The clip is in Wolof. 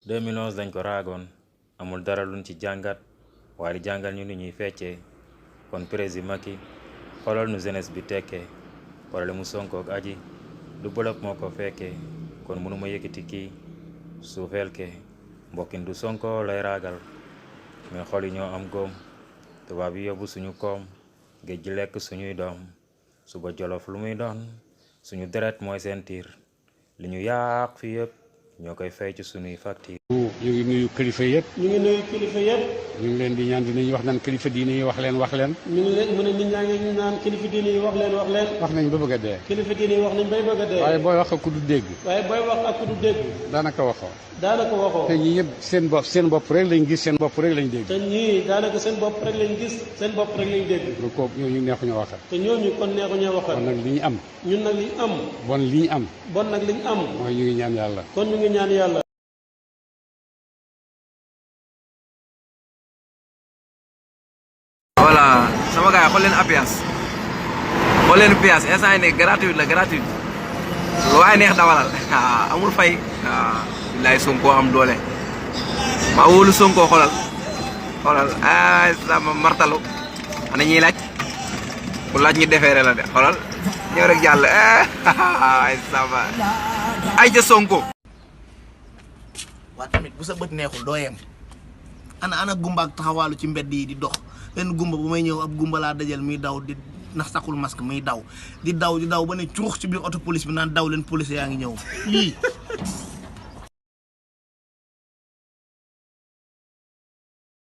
2011 dañ ko raagoon amul dara luñ ci jàngat waaye di jàngal ñu ni ñuy feccee kon président Macky xoolal nu jeunesse bi tekkee problème mu Sonko ak Adji du bloc moo ko fekkee kon mënuma yëkkati kii suufeel ke mbokkin du Sonko lay raagal mais xol yi ñoo am góom tubaab yi yóbbu suñu koom géej gi lekk suñuy doom suba jolof lu muy doon suñu deret mooy seen tiir li ñu yàq fi yëpp ñoo koy fay ci suñuy facture. ñu ngi nuyu kilifa yëpp. ñu ngi nuyu kilifa yëpp. ñu ngi leen di ñaan dinañu wax naan kilifa diine yi wax leen. ñu ngi leen mu ne nit ñaa ngi naan kilifa diine yi wax leen. wax nañ ba bëgg a dee. kilifa diine yi wax nañ bay bëgg a dee. waaye booy wax ak ku du dégg. daanaka waxoo. te ñii ñëpp seen bopp rek lañ gis seen bopp rek lañ dégg. te ñii daanaka seen bopp rek lañ gis seen bopp rek lañ dégg. kon kooku ñooñu neexuñu waxal. te ñooñu kon neexuñu waxal. kon nag li ñu am. ñun nag li ñu am. bon li ñu am. bon nag li ñu am. mooy ñu ngi ñaan yàlla. kon ñu ngi ñaan yàlla. voilà sama gars yi xool leen Apias xool leen Pias instant yii nii gratuit la gratuit lu waay neex dawalal amul fay billaay Sonko am doole maa wóolu Sonko xoolal ay sama martalu ana ñuy laaj ku laaj ñu defeere la de xoolal ñëw rek jàll ay sama ay ca Sonko. waa tamit bu sa bët neexul doo yem ana gumba ak taxawaalu ci mbedd yi di dox benn gumba bu may ñëw ab gumba laa dajal muy daw di ndax saxul masque muy daw di daw ba ne curux ci biir auto police bi naan daw leen police yaa ngi ñëw lii